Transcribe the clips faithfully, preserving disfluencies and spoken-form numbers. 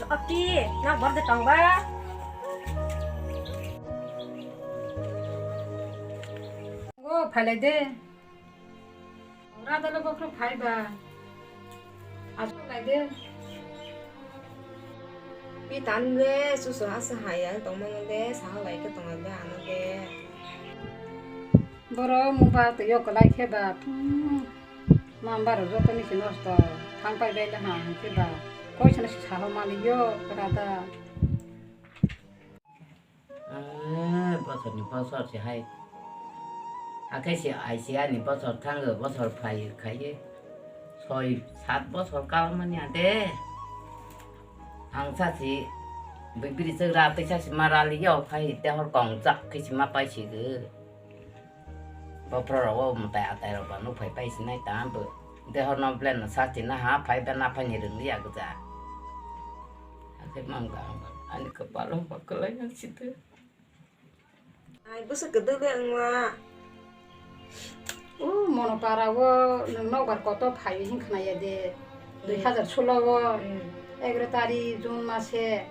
Ati, nok bor de tong ba? O, phailai de. Ora dalo bokhro phai ba. Asuk lai de. Pi tan de, susu asa hai ang tong mano de, sa lai ke tong de ano de. Boro mobile twi o kwlai khe ba, hmm, number rok joto ni se nosto, thang pai bai le ha hwn khe ba, koi sano se saho mali yo, kwrada. Eh, bosor ni bosor se hai. Akhe se ai se ani bosor thango, bosor phai khai ye. Soi, sat bosor kal mani ade. Ang sa si bibiri se ra te sa si ma rali yo khai te hor kong jak khe si ma pai si ge. Bophro rok o mwtai atai rok ba nuk phai pai sinai ta bo. Dehor no blen no sa tina ha phai ba na phai ni rwng ya gja. Akhe mang ba ang ba ani kwpal o ba kwlai nang si de. Ai bwswk kwdwk le wngma. O Monopara o nwng nokbar kotor phai hwn khna ya de. Hmm. Dui hazar solo o, hmm, egaro tari June mase.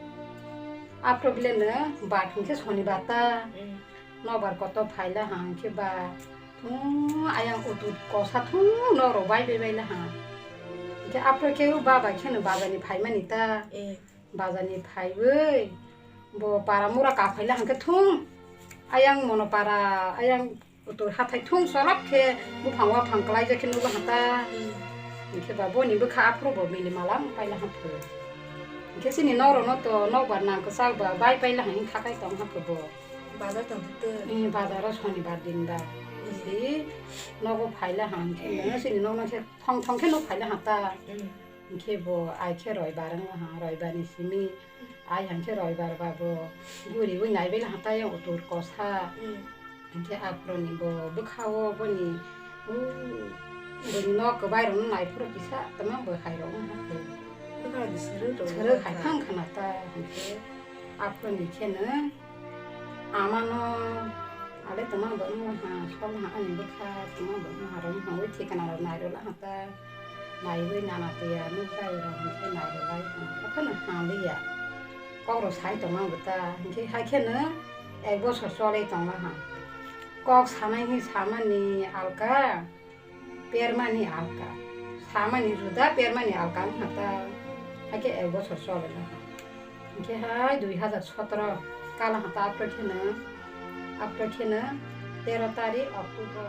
Aphro bile no bat hwn khe sonibar ta. Hmm. Nokbar kotor phaila hang khe ba, thung ayang utu kosa thung norok bai bai baila hang. Khe aphro khe ba bai kheno bazar ni phaimani ta. Eh. Bazar ni phaiwi bo para mura kaphaila hang khe thung ayang Monopara ayang utu hathai thung solop khe buphang waphang kwlai jak khe nukla hang ta. Hmm. Hing khe ba boni bwkha aphro bo bili mala paila hang phu. Hing khe chini norok no to nokbar nang kwchak ba bai paila hang khakai tong hang phu bo. Bazar tong thwk twi. Ni bazar o sonibar din ba. Mm. Si nogo phaila hang khe, mm, sini nokno khe thong thong khe no phaila hang ta. Mm. Hing khe bo ai khe roibar wng ha, roibar ni simi ai hang khe roibar ba bo guri wi nai bai la hang ta yang utur kosa. Mm. Hing khe aphro ni bo bwkha o boni, mm, boni nok kwbai rok no nai phuru kisa tama bo hai rok wng ha khe. Bwkha ni suru rok. Suru wng hai kha. Thang khna ta hing khe aphro ni khe no. Amano ale tongma bo wngma ha, sol ha ani bwkha tongma bo wngma ha, rong ha, ui thikana rok nai rwla ha ta, naiwi nana twiya nukjai rok hwnkhe nai rwlai ha, haphano ha liya. Kok rok sai tongma bo ta, hwnkhe hai kheno ek bosor cholwi tongma ha. Kok sanai hwnwi samani alka, permani alka, samani juda, permani alka wngkha ta, hakhe ek bosor chole na. Hingkhe hai dui hazar sotro kala hata aphro kheno, aphro kheno tero tarik October.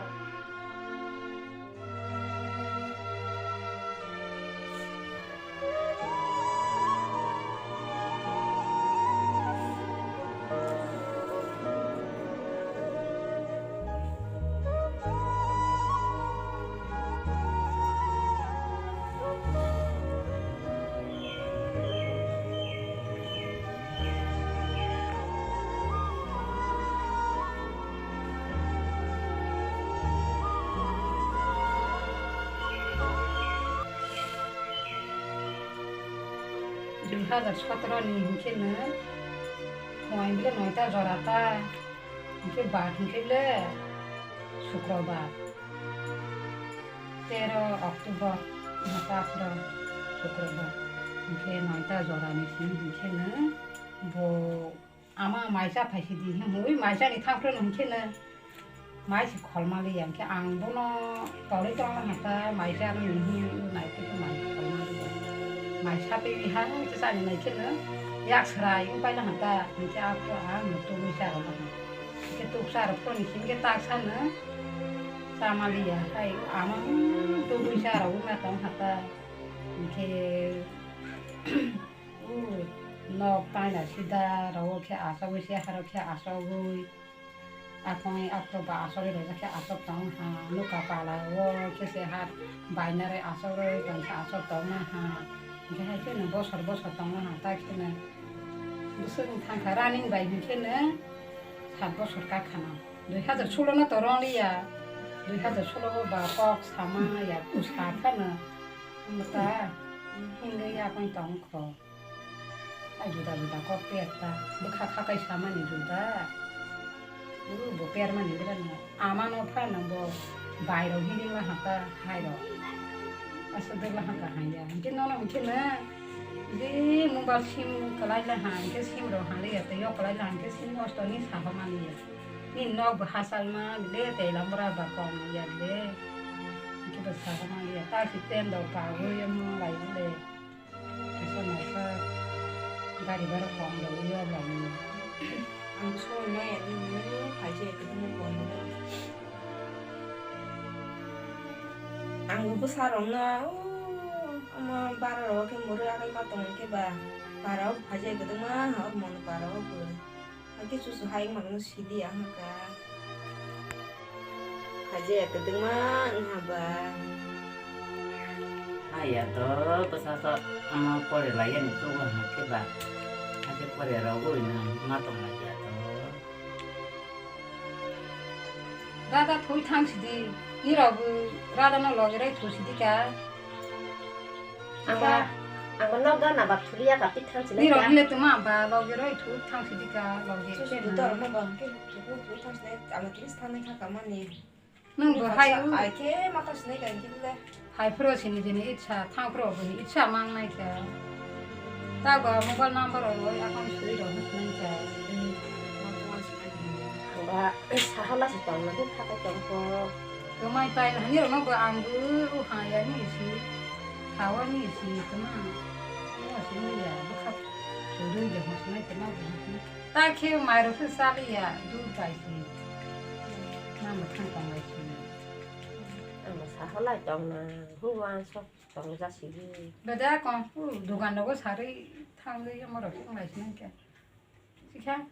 Dui hazar sotro ni hingkhe no phuaini bile noita jora ta, hingkhe bar hingkhe bile sukrobar, tero October, hingkhe aphro sukrobar, hingkhe noita jora ni simi hingkhe no bo Ama maisa phaisidi hwnwi maisani thangphru no hwnkhe no maisa kholmaliya, hwnkhe ang bono torwi tongma hata maisa ano nini hwnwi naikhe mai kholmaliya. Maisa twi ha hwnkhe chani naikhe no yak srai wng paila hata, hwnkhe aphuru ang no tubui charwma hwnkhe tuksa rok phuru ni hwnkhe taksano chamaliya hai ama tubui charwma tong hata hwnkhe. Ui, nok taina sida rok khe asogwi se, haro khe asogwi. Akongni aphuru ba asogwi rwjak khe asok tong ha, nuka pala o khe se ha bainari asogwi tong khe asok tong ma ha. Hingkhe hai kheno bosor bosor tong ma ha, tai kheno bwswk wng thang kha running bai hingkhe no sat bosor ka khana. Dui hazar solo no to rong liya, dui hazar solo o ba kok sama ya, kusa phano. Omo ta, hingwi yakung tong kho. A juda juda kok pek ta, bwkha khakai samani juda. Uru bo permani bwrano. Amano phano bo bairok hini ma hata hairok. Asa dwla hata haiya. Hingke nono hingke na De mobile sim kwlai le ha, hwnkhe sim rok ha liya, tei yok kwlai le ha, hwnkhe sim nosto ni saha mani ya. Ni nok bo hachal ma le, tei lam bora ba kong ya de. Hwnkhe bo saha mani ya, ta si ten rok pa bo ya mo lai bo le. Kisa masa gari bara kong rok ya lai ni. Ang soi ma ya ni, ni phai je kwbangma kong rok. Ang bo bwsa rok no, o, omo bara rok khe mwrwi agwi ma tong khe ba. Bara o phai je kwbangma ha, o mon bara o bo. Hakhe chuchu hai mano sidi ang kha. Haje kwdwkma wngha ba. Haya to bwsa to ano pore lai yani chugo hwnkhe ba. Haje pore rogwi no ma tong lai ya to. Dada thwi thang sidi. Ni rogwi rada no logi rai thwi sidi ka. Ang ba, ang ba nok gana ba thulia ka pit thang sini. Ni rok hile tuma ba logi roi thu thang sidi ka logi. Susu dor mo ba ke thu thu thang sini ama tris thang ni kha kamani. Nung bo hai u. Ai ke ma thang sini ka ki le. Hai pro sini dini itsa thang pro bini itsa mang nai ka. Ta ba mobile number roi akon sui rok nai ka. Ang ba sahala si tong na kha ka tong ko. Kwmai pai hani rokno bo ang bo o ha ya ni si, ha wa ni si, kwma. Mo si ni ya, bwkha churui de mo si nai kwma bo. Ta khe mai rok se sa li ya, dud bai si. Ma ma thang tong bai si. Ang sa halai tong na, hu wan sok tong ja si. Beda kong, u dukan rogo sarui thang de mo rok se nai si nai khe. Sikha.